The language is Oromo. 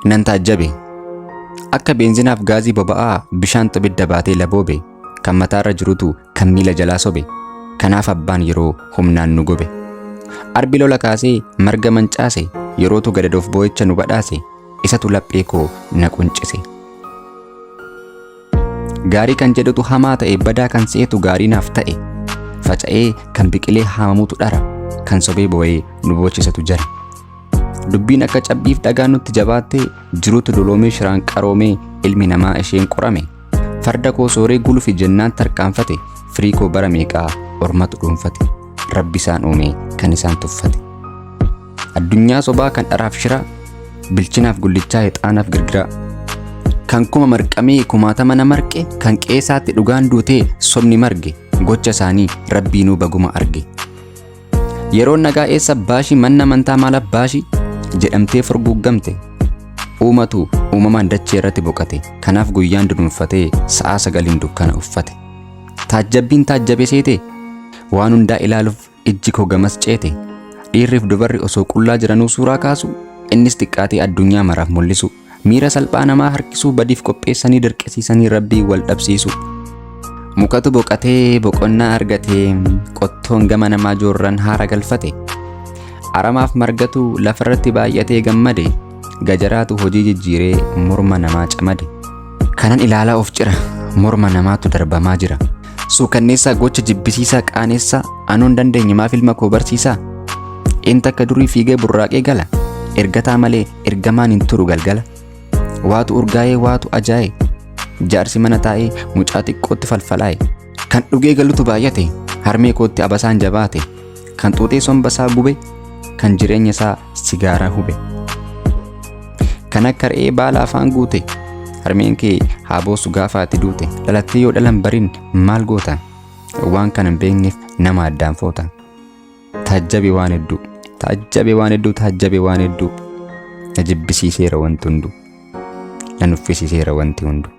Nan taajjabe. Akka beenzinaaf gaazii boba'aa bishaantu ibidda baatee laboobe, kan mataarra jirutu kan miila jalaa sobe, kanaaf abbaan yeroo humnaan nu gobe. Arbi lola kaasee marga mancaase, yerootu gadadoof boo'icha nu badhaase, isatu laphee koo na quncise. Gaarii kan jedhutu hamaa ta'e, badaa kan se'etu gaarii naaf ta'e. Faca'ee kan biqilee haamamutu dhara, kan sobee boo'ee nu boochisetu jara. Dubbiin akka cabbiif dhagaa nutti jabaattee jiruutu doloomee shiraan qaroomee ilmi namaa isheen qorame. Farda koo sooree gulufi jennaan tarkaanfate firii koo bara meeqaa ormatu dhuunfate. Rabbi isaan uume kan isaan tuffate. Addunyaa sobaa kan dharaaf shiraa bilchinaaf gullichaa hixaanaaf girgiraa. Kan kuma marqamee kumaatama na marqe kan qeesaatti dhugaan duutee sobni marge gocha isaanii rabbiinuu baguma arge. Yeroon nagaa eessa baashi manna amantaa maal abbaashi jedhamtee furguggamte. Uumatu uumamaan dachee irratti boqate. Kanaaf guyyaan dunuunfatee sa'aa sagaliin dukkana uffate. Taajjabbiin taajjabe seete waan hundaa ilaaluuf ijji koo gamas ceete. Dhiirriif dubarri osoo qullaa jiranuu suuraa kaasu innis xiqqaatee addunyaa maraaf mul'isu. Miira salphaa namaa harkisuu badiif qopheessanii dirqisiisanii rabbii wal dhabsiisu. Mukatu boqatee boqonnaa argatee qottoon gama namaa joorran haara galfate. Aramaaf margatu lafarratti baay'atee gammade gajaraatu hojii jijjiiree morma namaa camade. Kanan ilaalaa of cira morma namaatu darbamaa jira. Suukanneessaa gocha jibbisiisaa qaaneessaa anoon dandeenye maaf ilma koo barsiisaa? Een takka durii fiigee burraaqee gala ergataa malee ergamaan hin turu galgala. Waatu urgaa'ee waatu ajaa'e jaarsi mana taa'ee mucaa xiqqootti falfalaa'e. Kan dhugee galutu baay'ate harmee kootti abasaan jabaate kan xuuxee sombasaa gube kan jireenya isaa sigaaraa hube. Kan akka re'ee baala afaan guute harmeen kee haa boossu gaafa ati duute dhalattee yoo dhalan barin maal goota waan kana hin beekneef nama addaan foota. Taajjabe waan hedduu taajjabe waan hedduu taajjabe waan hedduu na jibbisiiseera wanti hunduu na nuffisiiseera wanti hunduu.